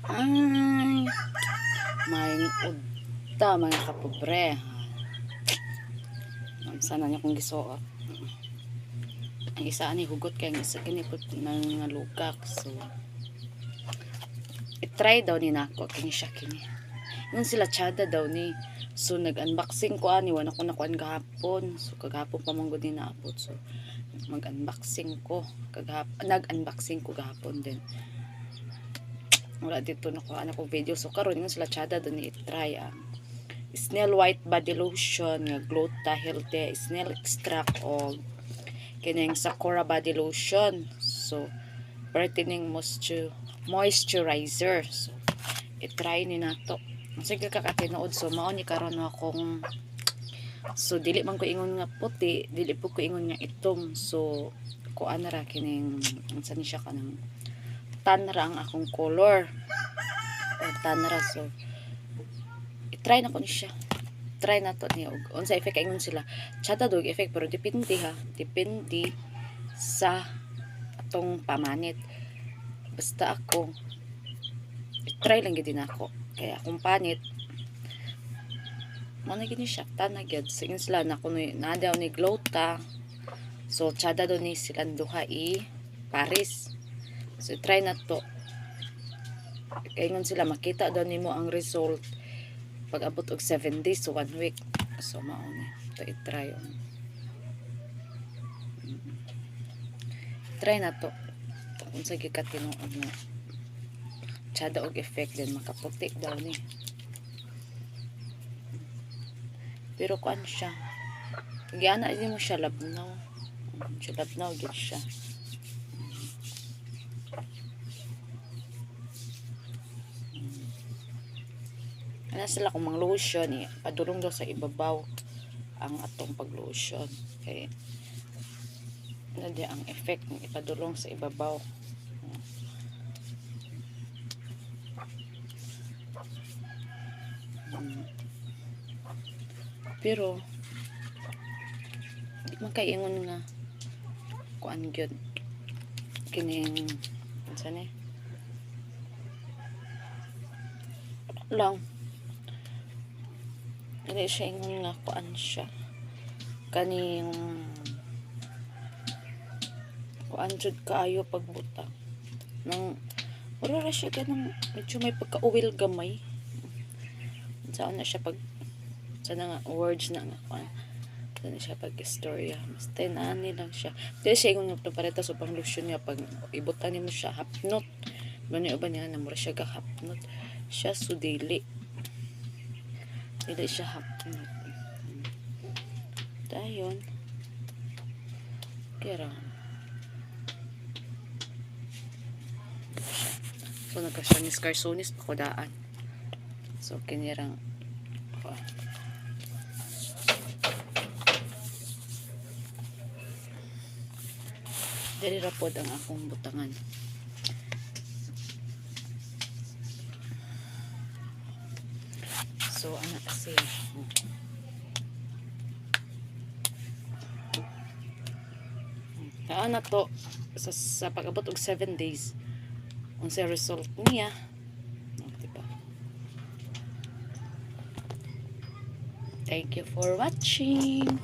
Ay, maayong udta, mga kapobre. Sana niya kung gisuot. Ang isa ani hugot kay ang isa kini pud nang lukak. So i-try daw ni nako kini siya kini. Ingon sila tsada daw ni. So nag-unboxing ko ani, wala ko nakuan gahapon. So kagahapon pa man gud ni naabot. So mag-unboxing ko kagahapon, nag-unboxing ko gahapon din. Wala dito nakuha na ko video. So karon ingon sila tsada daw ni i-try ang Snail White Body Lotion nga Gluta Healthy Snail Extract o kining Sakura Body Lotion. So brightening moisturizer. So i-try ni nato. Sige kakatinood, so mao ni karon akong, so dili man ko ingon nga puti, dili po ko ingon nga itom. So kuan ra kining unsa ni siya, kanang tan ra ang akong color. O, tan ra. So i-try na ko ni siya. Try na to ni og unsa effect. Ingon sila tsada daw effect, pero depende ha, depende sa atong pamanit. Basta ako, i-try lang gyud ako kaya akong panit mo na gini siya, tan na gyud. Sige sila na kuno na daw ni Glota. So tsada daw ni silang duha i Paris. So try na to. Kay ingon sila makita daw nimo ang result pag abot og 7 days, so 1 week. So mao ni to, i-try on. Try na to kung sa gyud katinuod na tsada og effect din, makaputi daw ni. Pero kuan siya, giana din mo siya labnaw. Siya labnaw gyud siya. Ana sila kung mang lotion eh, padulong daw sa ibabaw ang atong pag-lotion. Kay ano di ang effect ng ipadulong sa ibabaw. Pero di man kay ingon nga kuan gyud kining unsa ni lang. Dili siya ingon nga kuan siya, kaning kuan jud kaayo pagbutang nang wala ra siya ganang medyo may pagka-oil gamay. Saan na siya pag sana nga words na nga kuan sana siya pag istorya, basta naani lang siya. Dili siya ingon nga pareta so pang lotion niya pag ibutan nimo siya hapnot ba niya uban niya na mura siya ga hapnot siya. So dili dili siya hapnot. Dayon kira. So nagka siya ni Scarsonis pakudaan. So kinirang kuan. Dili ra pod ang akong butangan. So ana siya. Taan na to sa pag-abot og 7 days unsa result niya. Oh, diba? Thank you for watching.